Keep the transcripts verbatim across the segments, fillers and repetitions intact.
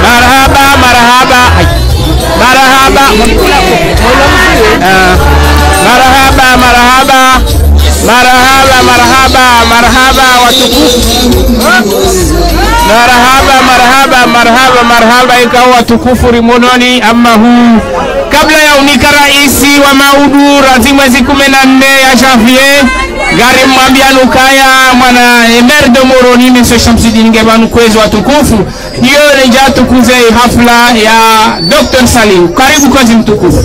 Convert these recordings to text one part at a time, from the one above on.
Marahaba, marahaba. Ay. Marahaba. Ah. Marahaba, marahaba. Marahaba, marahaba, marahaba, watukufu. Marahaba, marahaba, marahaba, marahaba, ikao watukufu rimononi, amma hu. Kabla ya unika raisi wa maudu, randzi mwezi kume na nne ya janvier, ngarimwambiani ukaya mwana, eh, maire de Moroni, Monsieur Shamsidine, nge pvanu kwezi watukufu. Iyo nde idja tukuze hafla ya Docteur Salim. Karibu kwezi mtukufu.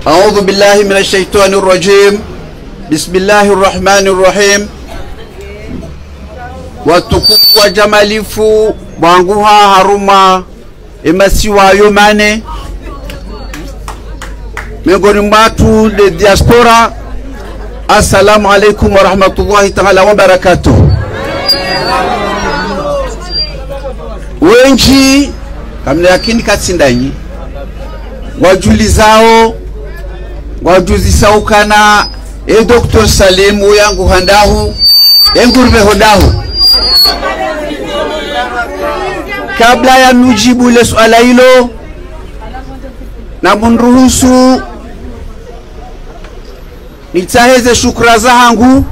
أعوذ بالله من الشيطان الرجيم. بسم الله الرحمن الرحيم. Watukufu wa djamalifu, mwanguha harumwa emasiwa yo mane, mengoni mwatru nde diaspora, assalamu alaikum wa rahmatullahi ta'ala wa barakatuh. Wendji, kamna yakini katsi ndanyi, ngwadjulizao, ngwadjuzisao ukana, e Docteur Salim, uyanguha ndahu, e nguripveho ndahu. Kabla ya mudjibu le suala ilo, namunruhusu nitsahe ze shukra zahangu,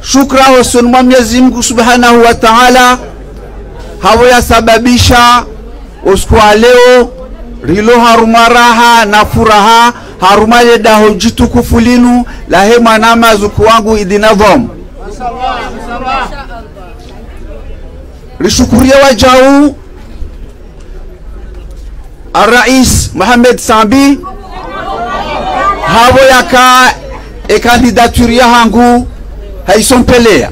shukra hosoni mwa Mwenyezi Mungu Subhanahu wa Ta'ala, hapvo yasababisha usiku wa leo, rilo harumwa raha na furaha, harumwa le daho djitukufu linu, lahe mwanama zuku wangu Idi Nadhwam. Rishukurie wadjau, Ar-Rais Mohamed Sambi, hapvo yaka e candidature yahangu hayisompelea.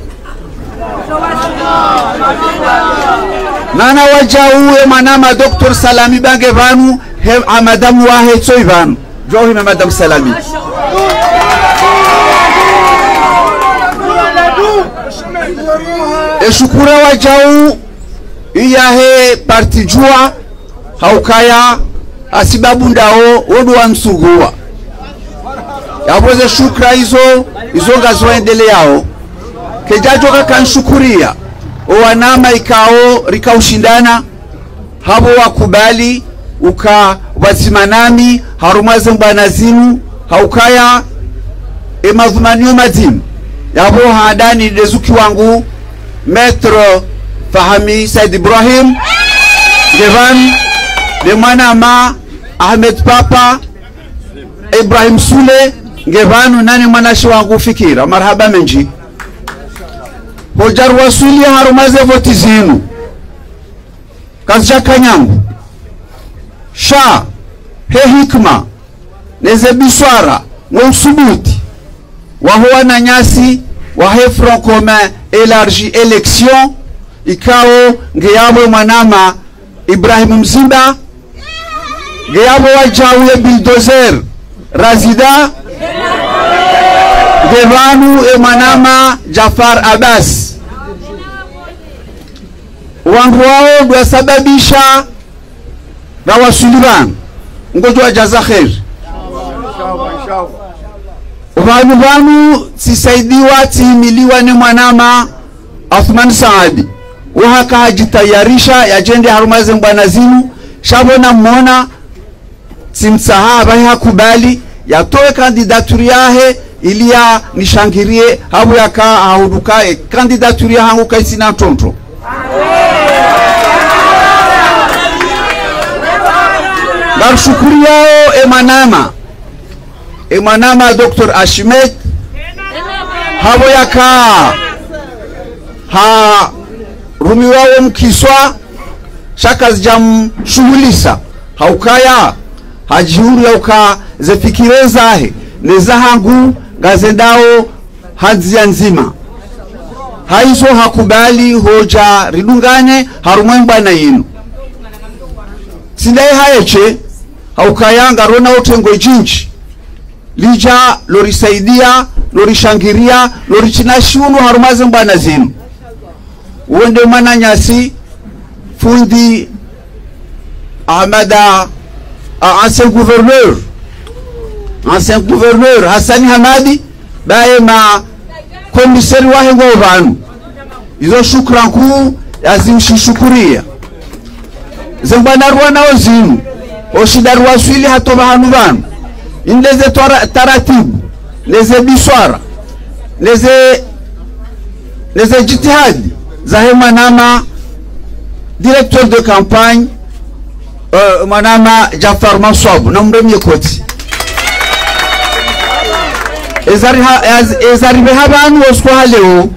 Nana wadjau e mwanama Docteur Salami ba nge pvanu, he, a madame wahe tso yi pvanu. Djau hime madame Salami. E shukura wadjau, iyahe parti Juwa, ha ukaya hasibabu ndawo wo ndo wansuguwa. Yapvo ze shukra izo, izo ngazo endeleao. Kedjadjoka kanshukuria o wanama ikao rika ushindana, hapvo wakubali uka pvwadzima nami harumwa ze mbwana zinu, ha ukaya e madhumaniyo madzima. Yapvo handani nde zuki wangu, Maître Fahami Said Ibrahim, nge pvanu, nde mwanama Ahmed Papa, Ibrahim Sule, nge pvanu, nane mwanashe wangu Fikira, marahaba mendji. Hodja ruwaswili harumwa ze voti zinu, kazidja ka nyangu. Sha, he hikima, neze biswara, no usubuti waho wananyasi wahe Front Commun Élargi Élection, ikao nge yapvo mwanama Ibrahim Mzimba, nge yapvo wadjau ye bulldozer, Razida, nge pvanu e mwanama Jafar Abbas. Wandru wao ndo wasababisha rawaswili pvanu. Ngodjo wajaza kheri. Pvanu pvanu tsisaidiwa, tsihimiliwa ne mwanama Athman Saadi. Wahaka hadjitayarisha yadjende harumwa ze mbwana zinu, sha pvo namwona, tsimtsaha, pvahe hakubali yatowe candidature yahe ili yanishangirie, hapvo yaka hahundru ka e candidature yahangu kaitsina ntrondro. Ngarishukuriyao e mwanama, e mwanama Docteur Achmed, hapvo yaka harumiwa wo mkiswa, sha kazidjamshuhulisa, ha ukaya hadjihundru ya uka ze fikira zahe ne zahangu ngazendao ha ndziya ndzima. Haizo hakubali hudja ridungane harumwa e mbwana yinu. Tsi ndaye haeshe, ha ukaya ngarona o tengo djindji lidja lorisaidia, lorishangiria, loritrina shiuno harumwa ze mbwana zinu. Wo nde mwananyasi fundi Ahmada, a, ancien gouverneur, ancien gouverneur Hassani Hamadi, baye ma commissaire wahe ngwao pvanu. Izo shukura nkuu yazimshishukuria. Ze mbwana rwanao zinu, oshinda rwaswili hata pvahanu pvanu, inde ze twara-, taratibu, ne ze biswara, ne ze, ne ze djitihadi zahe mwanama directeur de campagne, euh, mwanama Jafar Maswabu, namremie koti. Ezari ha-, ez-, ezaripveha pvanu wo usiku wa leo,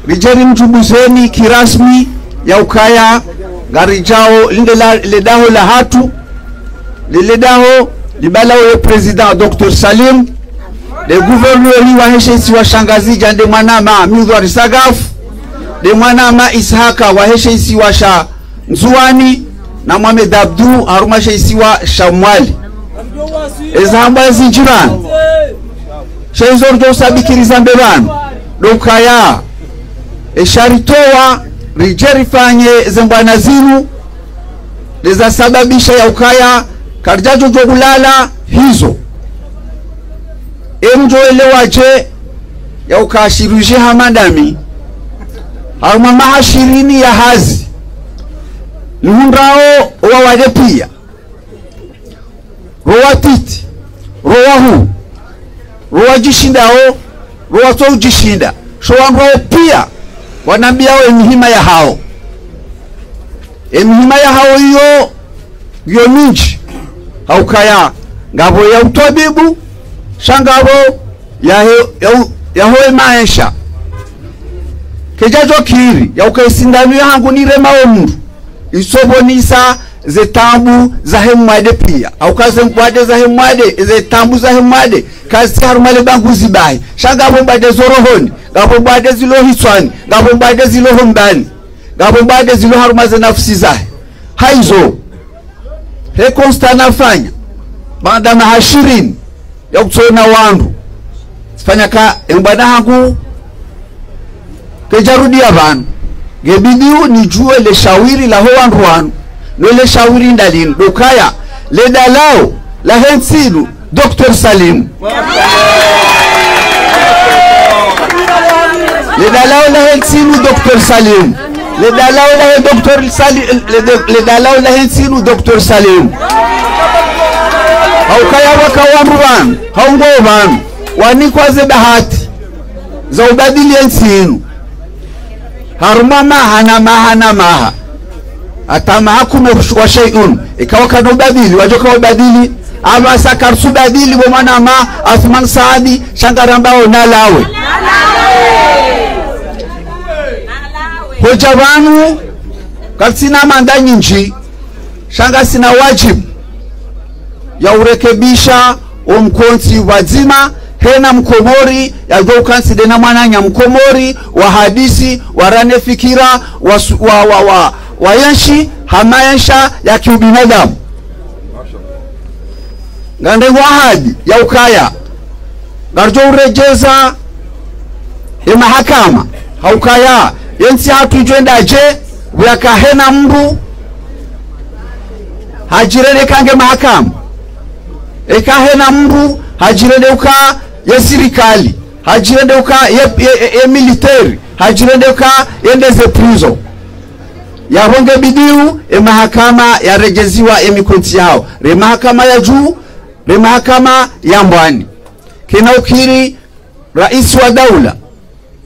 ridje rimdjubuzeni kirasmi ya ukaya ngaridjao linde la, le daho lahatru, le, le daho libalwao ye président Docteur Salim, le gouverneur wahe she isiwa sha Ngazidja nde mwanama Midhwar Sagaf, nde mwanama Ishaka wahe she isiwa sha Ndzuwani, na Mohamed Abdou harumwa she isiwa sha Mwali. Eza hambwa ezi ndjirani. She izo ridjo usabikiriza mbe pvanu, ndo ukaya esha ritowa ridje rifanye ze mbwana zinu, ndeza sababisha ya ukaya karidjadjo djo kulala hizo. Emdjo elewa dje ya uka shirurgien hama ndami, harumwa maha shirini ya hazi, nihundrao owawade pia, ro watiti, ro wahuu, ro wadjishindao, ro watso udjishinda. Sho wandru wao pia wanambiao emihima yahao. Emihima yahao iyo ngiyo mindji, ha ukaya ngapvo ya utwabibu, sha ngapvo yahe-, ya u-, yaho emaesha. Kedjadjo kiri ya uka esindanu yahangu niremao mndru, itso pvonesa ze taabu zahe mwade pia. Ha uka ze mwade zahe mwade, ze taabu zahe mwade kazitsi harumwa le banguzi bahi. Sha ngapvo mwade zo rohoni, ngapvo mwade zilo hitswani, ngapvo mwade zilo hombani, ngapvo mwade zilo harumwa ze nafusi zahe. Haizo, he constat nafanya, baanda maha shirini ya kutsona wandru, tsifanya ka embwana hangu kedjarudia pvanu. Ngebidi nidjuwe le shawiri laho wandru wanu, no le shawiri ndalinu, ndo ukaya le dalao lahe ntsi inu, Docteur Salim. Le dalao lahe ntsi inu, Docteur Salim. Le dalao lahe Docteur Sali-, le de-, le dalao lahe ntsi inu, Docteur Salim. Ha ukaya pvwaka wandru pvanu, ha ungoo pvanu, wanikwa ze bahati za ubadili entsi inu. Harumwa maha na maha na maha. Hata maha kume wa shay'un. Ika wakana ubadili, wadjoka ubadili. Apvasa karitsu badili bo mwanama Athman Saadi, sha ngarambao nalawe. Hodja pvanu, karitsina manda nyindji, sha ngasina wadjibu ya urekebisha omkontsi pvwadzima, hena Mkomori yadjo ukantsi nde na mwananya Mkomori, wahadisi, warane fikira, wasu-, wa, wa, wa, wayenshi ha maesha ya kiubinadamu. Ngarenge ahadi ya ukaya ngaridjo uredjeza ye mahakama, ha ukaya ye ntsi yahatru idjo enda dje, pvwa kahena mndru hadjirende uka nge mahakama, eka hena mndru hadjirende uka ye sirikali, hadjirende uka ye, ye, ye, ye militeri, hadjirende uka ye nde ze prison. Yapvo nge bidiu ye mahakama yaredjeziwa ye mikontsi yahawo, re mahakama ya juu, re mahakama ya mbwani. Kena ukiri raisi wa daula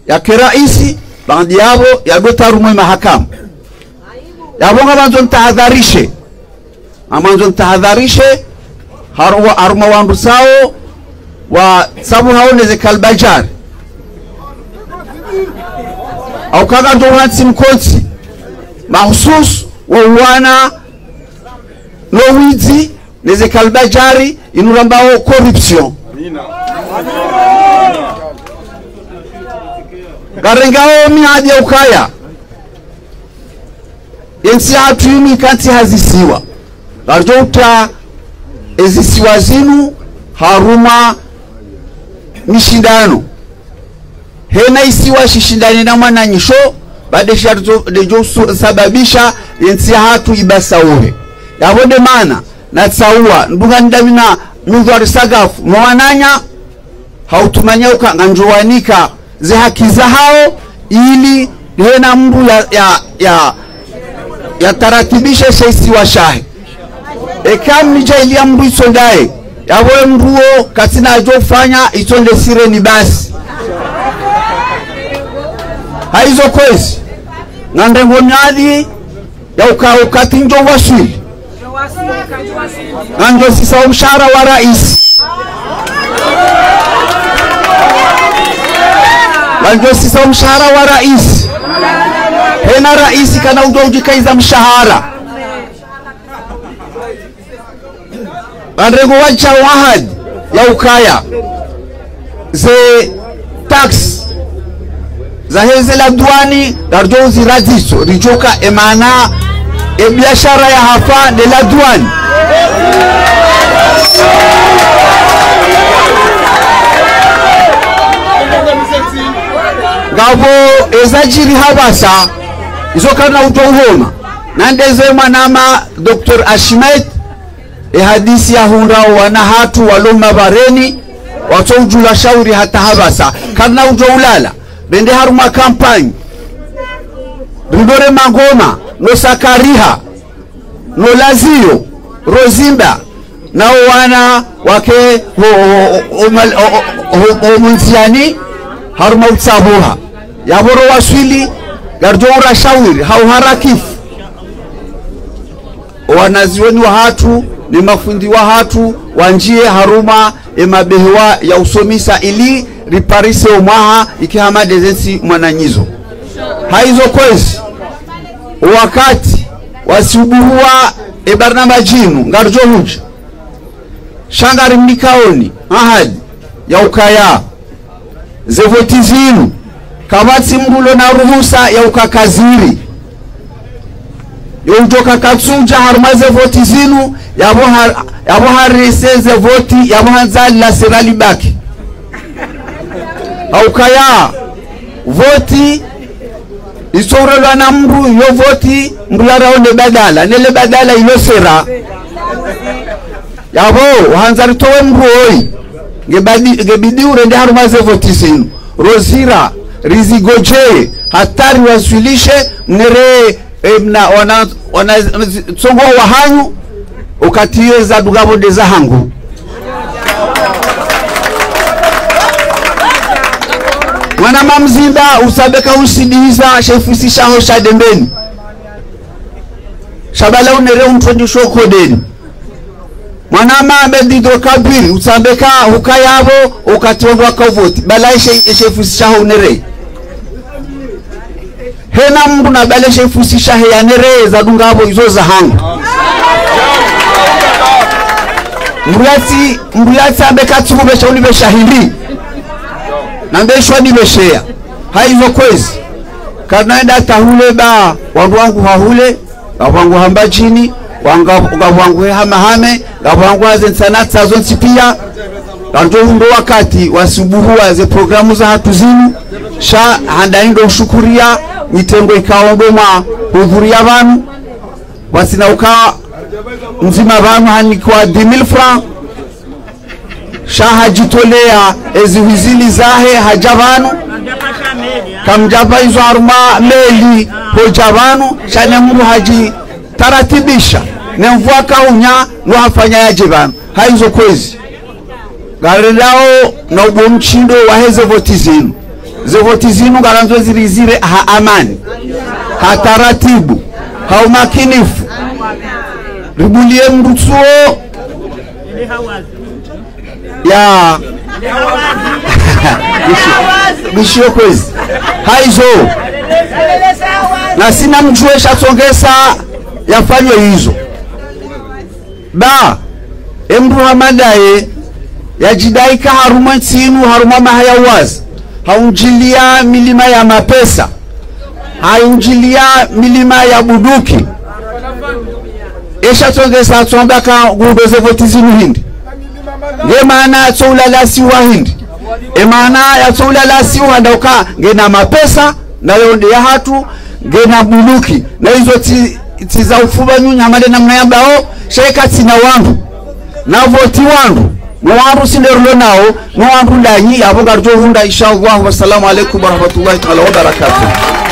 yake raisi, baanda yapvo yadotsa harumwa ye mahakama. Yapvo ngamwandzo nitahadharishe, ngamwandzo nitahadharishe, haru-, harumwa wandru sawo watsabuhao ne ze kalbajari, au kanga ndo uhantsi mkontsi mahususu wa uwana no widzi, ne ze kalbajari, inu rambao corruption. Ngarengao miadi ya ukaya ye ntsi yahatru inu ika ntsi ha zisiwa. Ngaridjo uta ezisiwa zinu harumwa mishindano. Hena isiwa shishindane na mwananyisho, bade sha ridjo, ndedjo su-, sababisha ye ntsi yahatru ibasauhe. Yapvo nde mana natsaua ndunga ndami na Mundhwari Sagafu no wananya, ha utumania uka ngandjo wanika ze haki zahawo, ili hena mndru ya, ya, ya, yataratibishe she isiwa shahe. Eka mnidja ili ya mndru itso ndaye, yapvo ye mndru wo katsina adjo ufanya, itso nde sireni basi. Hayizo kwezi, nganrengo miadi ya uka-, ukati ndjo waswili, ngandzo sisa wo mshahara wa raisi. Ngandzo sisa wo mshahara wa raisi. Hena raisi kana udjo udjikaiza mshahara. Nganrengo wadja ahadi ya ukaya ze taxes zaheze la douane, ngaridjo uziradzitso, ridjoka emana e biashara ya hapva nde la douane. Ngapvo ezadjiri hapvasa, izo kana udjo uhoma. Na ndeze mwanama Docteur Ashimet, e hadisi ya hundra wana hatru walo mabareni, watso udjula shauri hata hapvasa, karina udjo ulala, bende harumwa kampanyi, ridore mangoma, no sakariha, no laziyo, rozimba, nao wana wake ho, ho, ho, ho, mal-, ho, ho, ho, ho munziani, harumwa utsabuha. Yapvo ro waswili, ngaridjo ura shauri, ha uharakifu. Wanazioni wahatru, ne mafundi wahatru, wandjiye harumwa e mabehewa ya usomesa ili riparise o mwaha, ike hama ndeze ntsi mwananyizo. Hayizo kwezi, o wakati wasiubuhuwa e barnamaji inu, ngaridjo hudja. Sha ngarimnikaoni ahadi ya ukaya ze voti zinu, kapvatsi mndru ulo na ruhusa ya uka kaziri. Yo udjoka katsudja harumwa ze voti zinu, yapvo ha-, yapvo harise ze voti, yapvo handza la sera libaki. Ha ukaya voti itso urelwa na mndru, yo voti mndru yaraone badala, nele badala ilo sera. Yapvo, handza ritowe mndru oyi. Nge badi-, nge bidi urende harumwa ze voti zinu. Rozira, rizigodjeye, hata riwaswilishe, mnere, e, mna, wana, wana, tsongo wahanyu, ukati yo zadunga pvo nde zahangu. Mwanama Mzinda, utsambeka usidiza, she fusi shaho sha Dembeni. Sha bala unere umtondisho kodeni. Mwanama Ahmed Idro Kabiri, utsambeka ukaya pvo, ukati wandru waka uvoti. Bala eshe, eshe fusi shaho unere. Hena mndru na bala eshe fusi shahe yanere zadunga pvo izo zahangu. Mndru yatsi, mndru yatsi ambeka tsukupvesha unipvesha hindri. Na mbeshwa nipvesheya. Hayizo kwezi. Karina enda hata hule ba, wandru wangu hahule, ba wangu ha Mbadjini, Wanga-, ngapvo wangu he hamahame, ngapvo wangu ha ze ntsanatsa zontsi pia. Ngarijo hundro wakati wa subuhu wa ze programu zahatru zinu. Sha handani ndo ushukuria mitengo ikao ndo mwahudhuria pvanu. Wasina uka mdzima pvanu hanikwa dix mille francs. Sha hajitolea ezi huzili zahe haja pvanu. Kamjapva izo harumwa meli hoja pvanu. Sha ne mndru hajitaratibisha. Ne mvua kaunya no hafanya yaje pvanu. Haizo kwezi. Ngarendao na ubo mshindo wa heze voti zinu. Ze voti zinu ngarandzo zirizire ha amani, ha taratibu, ha umakinifu. Ribulie mndru tsuo. Ya. Bishi-, bishiyo kwezi. Haizo. Na sina mdjuwe shatsongesa yafanywe izo. Ba, e mndru hama ndaye, yajidai ka harumwa ntsi inu, harumwa maha ya uwazi, haunjilia milima ya mapesa, haunjilia milima ya bunduki. Esha tsongesa tsomba ka ngudo ze voti zinu hindri. Nge maana yatso ulala siwa hindri. E maana yatso ulala siwa ndauka ngena mapesa, nayo nde yahatru, ngena bunduki. Na izo tsi, tsi za ufuba nyunyi hama nde namna yambao, sha eka tsina wandru. Na voti wandru. No wandru si nde rulo nao, no wandru ndanyi, apvo ngarijo hundra, insha Allah. Wassalamu alaikum warahmatullahi taala wabarakatuh.